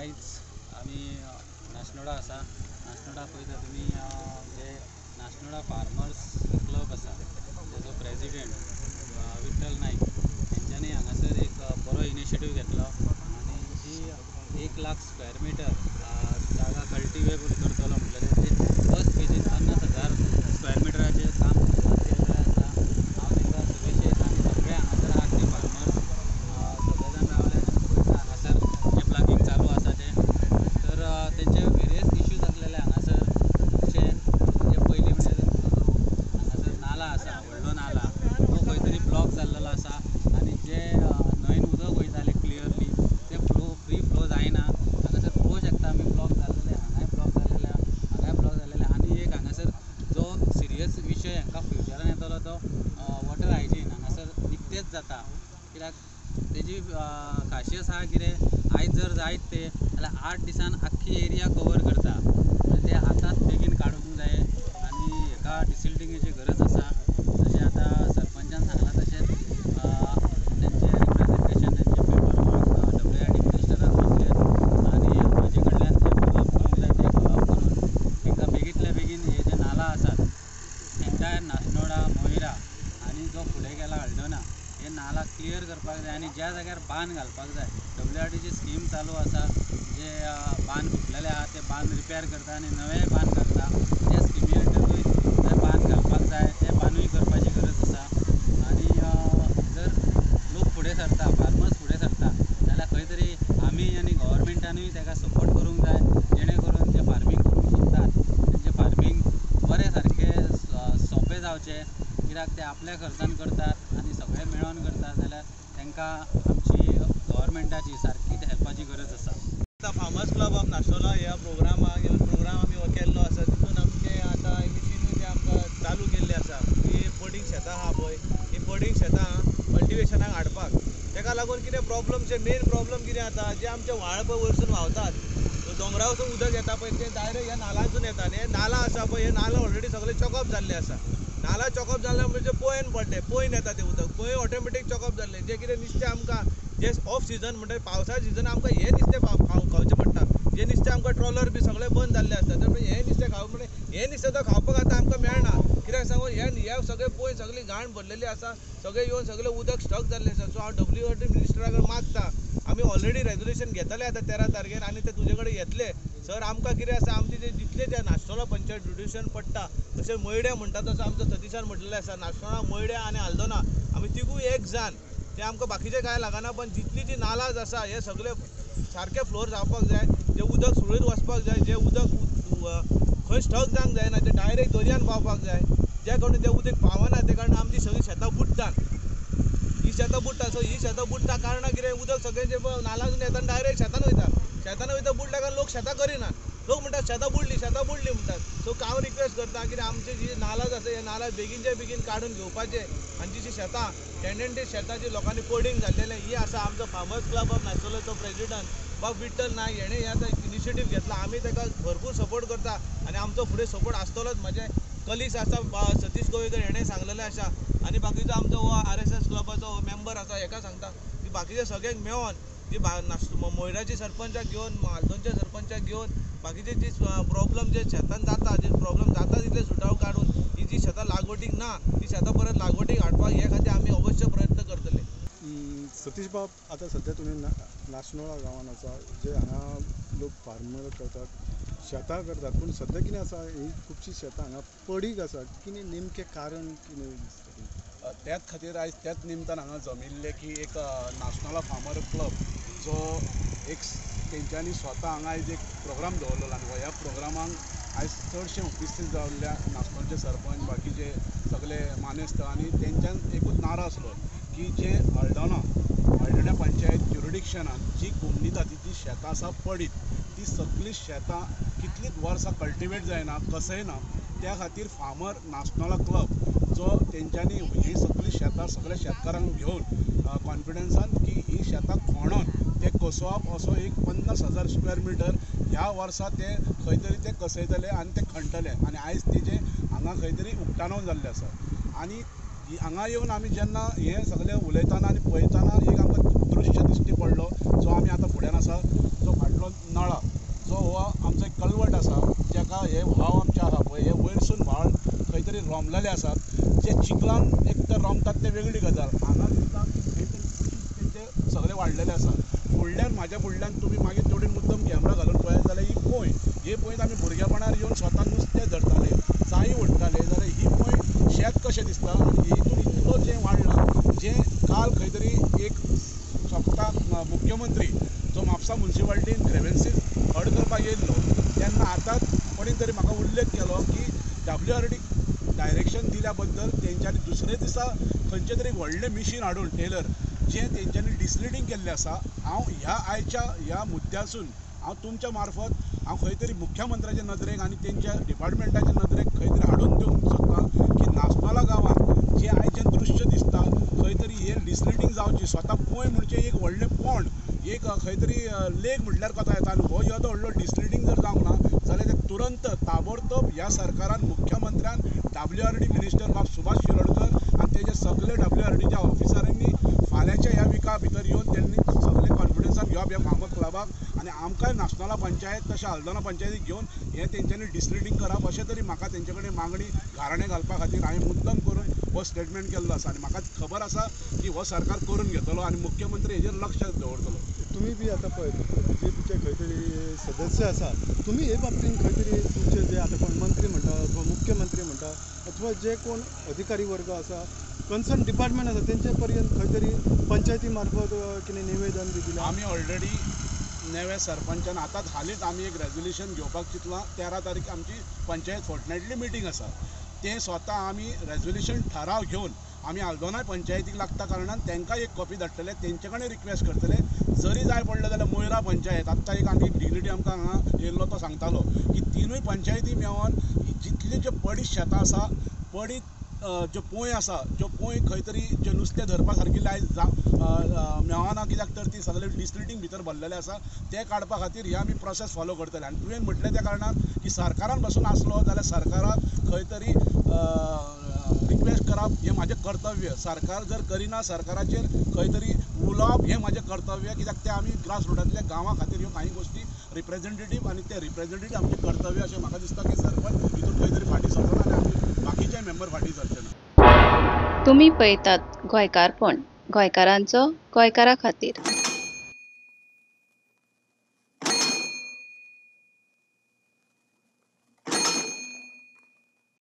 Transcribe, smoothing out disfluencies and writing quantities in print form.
आयज आमी नाशनोडा आसा. नाशनोडा पळयता तुमी जे नाशनोडा फार्मर्स क्लब आसा तेजो प्रेजिडेंट विठ्ठल नायक हेंच्यांनी हांगासर एक बरो इनिशिएटीव घेतलो आनी जी 1 लाख स्क्वेअर मिटर जागा कल्टिवेबल करतलो म्हटलें ते फर्स्ट फेजीन 50,000 स्क्वेअर मिटराचें काम सुरवात केल्लें आसा. हांव तांकां शुभेच्छा दिता आनी सगळे हांगासर आहात ते फार्मर्स सगळे जाण रावले आनी पळयता हांगासर जें प्लगिंग चालू आसा तें. तर तेंचे वेरियस इश्यूज आसलेले हांगासर खुबशे. म्हणजे पयलीं म्हणजे तेंचो जो हांगासर नाला आसा, व्हडलो नाला, तो खंय तरी ब्लॉक जाल्लो आसा आनी जे न्हंयन उदक वयतालें क्लियरली तें फ्री फ्लो जायना. हांगासर पळोवंक शकता आमी ब्लॉक जाल्लेले, हांगाय ब्लॉक जाल्लेले, हांगाय ब्लॉक जाल्लेले. आनी एक हांगासर जो सिरियस विशय हांकां फ्युचरान येतलो तो वॉटर हायजीन हांगासर निकतेच जाता. कित्याक तेजी खासियत आसा कितें, आयज जर जायत ते जाल्यार 8 दिसान आख्खी एरिया कवर करता. ते आतांच बेगीन काडूंक जाय आनी हेका डिसिल्टिंगेची गरज आसा. जशें आतां सरपंचान सांगलां तशेंच तेंचें रिप्रेजेंटेशन, तेंचें पेपर वर्क WRD मिनिस्टराक वतलें आनी म्हाजे कडल्यान जें फॉलोअप करूंक जाय तें फॉलोअप करून तांकां बेगींतल्या बेगीन हे जे नाला आसात एन्टायर नाशनोडा, मोयरा आनी जो फुडें गेला हळदोणा, हे नाला क्लियर करपाक जाय आनी ज्या जाग्यार बांद घालपाक जाय. WRDची स्कीम चालू आसा, जे बांद फुटलेले आहा ते बांद रिपेर करता आनी नवे बांद घालता. त्या स्किमी अंडरूय जे बांद घालपाक जाय ते बांदूय करपाची गरज आसा. आनी जर लोक फुडें सरता, फार्मर्स फुडें सरता जाल्यार खंय तरी आमी आनी गव्हर्मेंटानूय ताका सपोर्ट करूंक जाय, जेणे करून जे फार्मींग करूंक सोदतात तेंचें फार्मींग बरें सारकें सोंपें जावचें. कित्याक ते आपल्या खर्चान करतात आनी सगळें मेळोन करतात जाल्यार तांकां आमची गव्हर्मेंटाची सारकी हेल्पाची गरज आसा. फार्मर्स क्लब ऑफ नाशनोला ह्या प्रोग्रामाक, ह्यो प्रोग्राम आमी हो केल्लो आसा. तितून आमचे आतां मिशिनूय जे आमकां चालू केल्ले आसा ही पडींग शेतां आहा पळय, ही पडींग शेतां कल्टिवेशनाक हाडपाक. तेका लागून कितें प्रॉब्लम, जे मेन प्रॉब्लम कितें जाता, जे आमचे व्हाळ पळय वयरसून व्हांवतात, दोंगरा वचून उदक येता पळय तें डायरेक्ट ह्या नालांतसून येता. आनी हे नाला आसा पळय, हे नाला ऑलरेडी सगळे चॉकअप जाल्ले आसा. नाला चॉकअप जाल्ले म्हणजे पोंयन पडटे, पोंयन येता तें उदक, पोंय ऑटोमॅटीक चॉकअप जाल्लें. जें कितें नुस्तें आमकां जे ऑफ सिजन म्हणटा पावसा सिजन आमकां हें नुस्तें खावचें पडटा. जें नुस्तें आमकां ट्रॉलर बी सगळें बंद जाल्लें आसता, तर हें नुस्तें खावप म्हणजे हें नुस्तें तो खावपाक आतां आमकां मेळना. कित्याक सांगू, हे सगळे पोंय सगळी घाण भरलेली आसा, सगळे येवन सगळें उदक स्टक जाल्लें आसा. सो हांव WRD मिनिस्टरा कडेन मागता, आमी ऑलरेडी रेजोल्युशन घेतले आतां 13 तारखेर आनी ते तुजे कडेन येतले. सर आमकां कितें आसा, आमचे जे जितले जे नाशनोला पंचायत जुडिशन पडटा, तशें मयड्या म्हणटा तसो आमचो सतीशान म्हटलेलें आसा, नाशनोला, मयड्या आनी हळदोणा आमी तिगूय एक जाण. ते आमकां बाकीचें कांय लागना, पण जितली जी नालाज आसा हे सगळे सारके फ्लोर जावपाक जाय, जे उदक सुरळीत वचपाक जाय, जे उदक खंय स्टक जावंक जायना, ते डायरेक्ट दर्यान पावपाक जाय. ज्या कारणान तें उदक पावना ते कारणान आमची सगळीं शेतां बुडटात, ही शेतां बुडटा. सो ही शेतां बुडटा कारणां कितें, उदक सगळें जें नालांतून येता आनी डायरेक्ट शेतान वयता. शेतान वयता बुडल्या कारण लोक शेतां करिनात, लोक म्हणटात शेतां बुडली, शेतां बुडली म्हणटात. सो हांव रिक्वेस्ट करता कितें आमचे जी नालाज आसा हे नालाज बेगीनच्या बेगीन काडून घेवपाचे आनी जी शेतां टेंडंटी शेतां जी लोकांनी पडींग जाल्लेलें ही आसा. आमचो फार्मर्स क्लब ऑफ नाशनोलाचो प्रेजिडंट बाब विठ्ठल नायक हेणें हें आतां इनिशिएटीव घेतला, आमी ताका भरपूर सपोर्ट करता आनी आमचो फुडें सपोर्ट आसतलोच. म्हजे कलिग्स आसा सतीश गोवेकर हेणें सांगलेलें आसा आनी बाकीचो आमचो हो RSS क्लबाचो मेंबर आसा हेका सांगता की बाकीचे सगळ्यांक मेळोन जी मोयराचे सरपंचाक घेवन, हळदोणच्या सरपंचाक घेवन बाकीचे जी प्रॉब्लम जे शेतान जाता, जे प्रॉब्लम जाता तितले सुटाव काडून ही जी शेतां लागवटीक ना ती शेतां परत लागवटीक हाडपाक हे खातीर आमी अवश्य प्रयत्न करतले. सतीश बाब, आतां सद्या तुमी नाशनोळा गांवान आसा, जे हांगा लोक फार्मर करतात, शेतां करतात, पूण सद्या कितें आसा, ही खुबशीं शेतां हांगा पडीक आसा, कितें नेमकें कारण कितें दिसता? त्याच खातीर आयज त्याच निमतान हांगा जमिल्ले की एक नाशनोला फार्मर क्लब जो एक तेंच्यांनी स्वता हांगा आयज एक प्रोग्राम दवरलेलो आनी ह्या प्रोग्रामाक आयज चडशे उपस्थित जाल्ल्या नाशनोलचे सरपंच, बाकीचे सगळे मानेस्त आनी तेंच्यान एकूच नारो आसलो की जे हळदोणा पंचायत ज्युरिडिक्शनान जी कोमनिदाची जी शेतां आसा पडीत ती सगळीं शेतां कितलींच वर्सां कल्टिवेट जायना, कसय ना. त्या खातीर फार्मर नाशनोला क्लब जो तेंच्यांनी ही सगळीं शेतां सगळ्या शेतकारांक घेवन कॉन्फिडन्सान की ही शेतां खणोन ते कसोवप असो एक 50,000 स्क्वेअर मिटर ह्या वर्सा ते खंय तरी ते कसयतले आनी ते खणटले आनी आयज तेजें हांगा खंय तरी उक्ताणो जाल्लें आसा. आनी हांगा येवन आमी जेन्ना हें सगळें उलयतना आनी पळयतना एक आमकां दृश्य दिश्टी पडलो जो आमी आतां फुड्यान आसा जो फाटलो नळा जो हो आमचो एक कलवट आसा जाका हे व्हांव आमचे आसा पळय हे वयरसून व्हाळ खंय तरी रोमलेले आसात जे चिखलान एक तर रोमतात ते वेगळी गजाल हांगा दिसता खंय तरी तेंचे सगळे वाडलेले आसा. फुडल्यान म्हाज्या फुडल्यान तुमी मागीर तेवटेन मुद्दम कॅमरा घालून पळयत जाल्यार ही पोंय हे पोंयत आमी भुरगेपणार येवन स्वता नुस्तें धरताले जाळी ओडटाले जाल्यार ही पोंय शेत कशें दिसता आनी हितून इतलो जें वाडलां जें काल खंय तरी एक सोंपता मुख्यमंत्री जो म्हापसा मुन्सिपाल्टीन ग्रेवेन्सीस हड करपाक येयल्लो तेन्ना आतां कोणी तरी म्हाका उल्लेख केलो की WRD direction दिल्या बद्दल तेंच्यांनी दुसरे दिसा खंयचें तरी व्हडलें मिशीन हाडून टेलर जें तेंच्यांनी डिसलिडींग केल्लें आसा. हांव ह्या आयच्या ह्या मुद्द्यासून हांव तुमच्या मार्फत हांव खंय तरी मुख्यमंत्र्याच्या नदरेक आनी तेंच्या डिपार्टमेंटाच्या नदरेक खंय तरी हाडून दिवंक सोदता की नासनोळा गांवांत जें आयचें दृश्य दिसता खंय तरी हें डिसलिडींग जावची स्वता पोंय म्हणजे एक व्हडलें पोंड एक खंय तरी लेक म्हटल्यार कोता येता आनी हो येदो व्हडलो डिसलिडींग जर जावंक ना जाल्यार ते तुरंत ताबडतोब ह्या सरकारान मुख्यमंत्र्यान WRD minister बाब सुभाष शिरोडकर आनी तेजे सगळे WRDच्या ऑफिसरांनी फाल्यांच्या ह्या विका भितर येवन तेंणी सगळे कॉन्फिडन्सान घेवप ह्या फार्मर क्लबाक आनी आमकांय नासनोळा पंचायत तशें हल्दोणा पंचायतीक घेवन हें तेंच्यांनी डिसलिडींग करप अशें तरी म्हाका तेंचे कडेन मागणी घाराणें घालपा खातीर हांवें मुद्दम करून हो स्टेटमेंट केल्लो आसा आनी म्हाका खबर आसा की हो सरकार करून घेतलो आनी मुख्यमंत्री हेजेर लक्ष दवरतलो. तुमी बी आतां पळय बीजेपीचे खंय तरी सदस्य आसा तुमी हे बाबतीन खंय तरी तुमचे जे आतां कोण मंत्री म्हणटा अथवा मुख्यमंत्री म्हणटा अथवा जे कोण अधिकारी वर्ग आसा कन्सर्न डिपार्टमेंट आसा तेंचे पर्यंत खंय तरी पंचायती मार्फत कितें निवेदन बी दिलां? आमी ऑलरेडी नव्या सरपंचान आतांच हालींच आमी एक रेजोल्युशन घेवपाक चिंतलां. 13 तारीख आमची पंचायत फोर्टनायटली मिटींग आसा तें स्वता आमी रेजोल्युशन ठराव घेवन आमी आल्दोना पंचायतीक लागता कारणान तांकां एक कॉपी धाडटले तेंचे कडेन रिक्वेस्ट करतले. जरी जाय पडलें जाल्यार मोयरा पंचायत आत्तां एक आमी डिग्निटी आमकां हांगा येयल्लो तो सांगतालो की तिनूय पंचायती मेळोन जितली ज्यो पडीत शेतां आसा पडीत ज्यो पोंय आसा ज्यो पोंय खंय तरी ज्यो नुस्तें धरपा सारकिल्लें आयज मेळना कित्याक तर ती सगळे डिसलिडींग भितर भरलेलें आसा तें काडपा खातीर हे आमी प्रोसेस फॉलो करतले. आनी तुवें म्हटलें त्या कारणान की सरकारान बसून आसलो जाल्यार सरकाराक खंय तरी रिक्वेस्ट करप हें म्हाजें कर्तव्य. सरकार जर करिना सरकाराचेर खंय तरी उलोवप हें म्हाजें कर्तव्य कित्याक तें आमी ग्रास रुटांतल्या गांवां खातीर ह्यो कांय गोश्टी रिप्रेझेंटेटीव आनी ते रिप्रेझेंटेटीव आमचें कर्तव्य अशें म्हाका दिसता की सरपंच हितून खंय तरी फाटीं सरचो ना आनी आमी बाकीचे मेंबर फाटीं सरचे ना. तुमी पळयतात गोंयकारपण, गोंयकारांचो गोंयकारा खातीर.